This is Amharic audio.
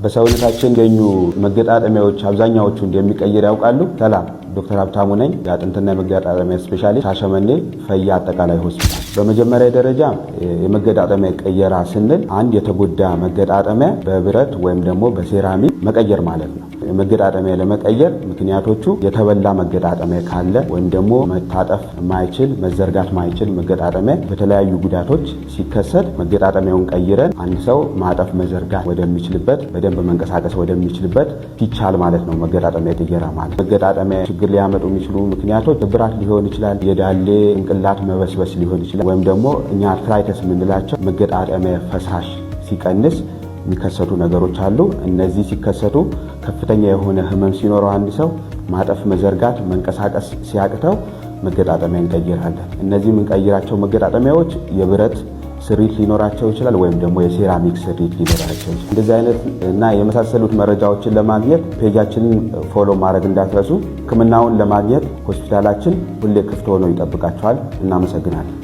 በሰውነታችን የሚገኙ መገጣጠሚያዎች አብዛኛዎቹ እንደሚቀይር ያውቃሉ? ሰላም፣ ዶክተር ሀብታሙ ነኝ፣ የአጥንትና የመገጣጠሚያ ስፔሻሊስት፣ ሻሸመኔ ፈያ አጠቃላይ ሆስፒታል። በመጀመሪያ ደረጃ የመገጣጠሚያ ቅየራ ስንል አንድ የተጎዳ መገጣጠሚያ በብረት ወይም ደግሞ በሴራሚክ መቀየር ማለት ነው። መገጣጠሚያ ለመቀየር ምክንያቶቹ የተበላ መገጣጠሚያ ካለ ወይም ደግሞ መታጠፍ ማይችል፣ መዘርጋት ማይችል መገጣጠሚያ በተለያዩ ጉዳቶች ሲከሰት መገጣጠሚያውን ቀይረን አንድ ሰው ማጠፍ፣ መዘርጋት ወደሚችልበት፣ በደንብ መንቀሳቀስ ወደሚችልበት ሲቻል ማለት ነው። መገጣጠሚያ ቅየራ ማለት መገጣጠሚያ ችግር ሊያመጡ የሚችሉ ምክንያቶች ስብራት ሊሆን ይችላል፣ የዳሌ ጭንቅላት መበስበስ ሊሆን ይችላል፣ ወይም ደግሞ እኛ arthritis የምንላቸው መገጣጠሚያ ፈሳሽ ሲቀንስ የሚከሰቱ ነገሮች አሉ። እነዚህ ሲከሰቱ ከፍተኛ የሆነ ህመም ሲኖረው አንድ ሰው ማጠፍ፣ መዘርጋት፣ መንቀሳቀስ ሲያቅተው መገጣጠሚያ እንቀይራለን። እነዚህ የምንቀይራቸው መገጣጠሚያዎች የብረት ስሪት ሊኖራቸው ይችላል፣ ወይም ደግሞ የሴራሚክ ስሪት ሊኖራቸው ይችላል። እንደዚህ አይነት እና የመሳሰሉት መረጃዎችን ለማግኘት page ኣችንን follow ማድረግ እንዳትረሱ። ሕክምናውን ለማግኘት ሆስፒታላችን ሁሌ ክፍት ሆኖ ይጠብቃችኋል። እናመሰግናለን።